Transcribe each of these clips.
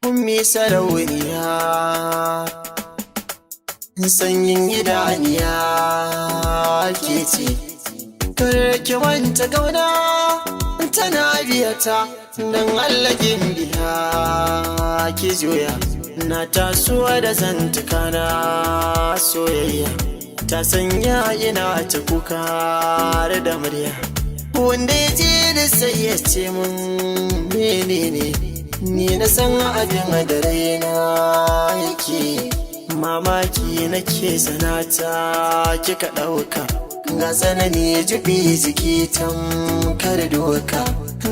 Ummi sarauniya, sanyin idaniya ke ce. Kar ki manta gauna tana biyata, don Allah biya ki juya. Na tasowa da zantuka na soyayya ta sanya ina ta kuka da murya. Wanda ya ji ni sai ya ce mun menene, ni na san abin da raina yake. Mamaki nake sanata kika ɗauka, ga tsanani jibi jiki tamkar doka.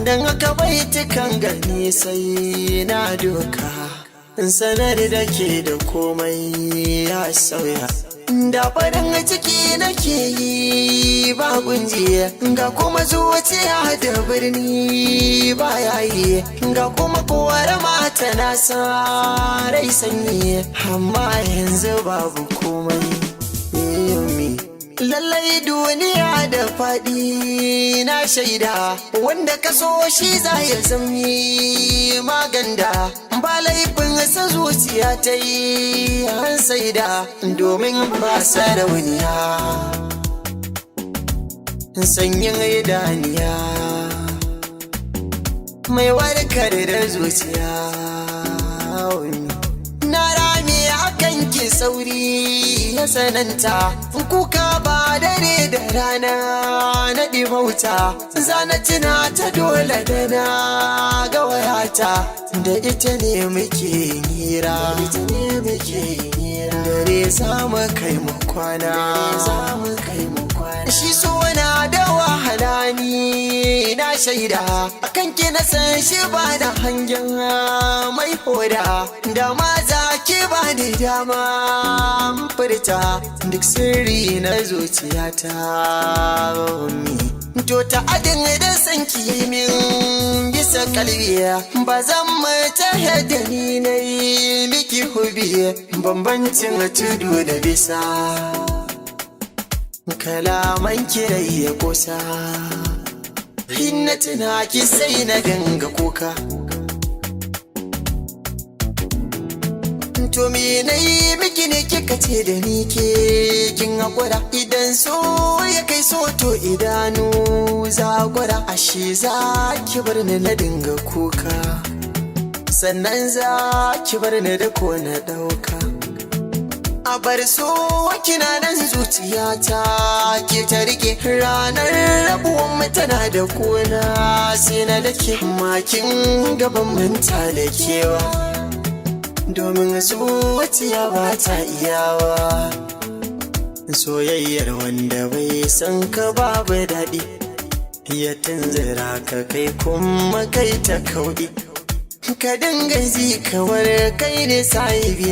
Don haka baitukan gani sai na doka, sanar da ke da komai ya sauya. Da farin ciki nake yi ba kunjiya, ga kuma zuciya da birni ba yayi, ga kuma kowar mata na sa rai sanyi, amma yanzu babu komai. Lallai duniya da faɗi na shaida, wanda ka so shi za ya zami maganda. Ba laifin sa zuciya ta yi an saida, domin ba sarauniya, sanyin idaniya, mai warkar da zuciya. Na rame akan ki, sauri ya sananta, kuka ba dare da rana na ɗimauta. Zana tuna ta dole da na ga wayata, da ita ne muke hira, dare za mu kai mu kwana. Shi so na da wahala, ni na shaida, akan ki na san shi ba da hangen mai hoda. Da ma za ki ba ni dama furta duk sirri na zuciyata. To ta adin da san ki min bisa kalbiya, ba zan mata da ni na yi miki hubi. Bambancin tudu da bisa, kalaman kirai ya kusa. Hinna tuna ki sai na dinga kuka. To me na yi miki ne kika ce da ni ke kin hakura? Idan so ya kai so, to idanu za gwara. Ashe za ki bar ni na dinga kuka, sannan za ki bar ni da ko na ɗauka. A bar so kina nan zuciyata ke ta rike, ranar rabuwan mu tana da kuna sai na dake makin gaban manta da kewa, domin zuciya ba ta iyawa. Soyayyar wanda bai san ka babu daɗi, ya tunzura ka kai kuma kai ta kauɗi, ka dinga ji kawar kai ne sahibi.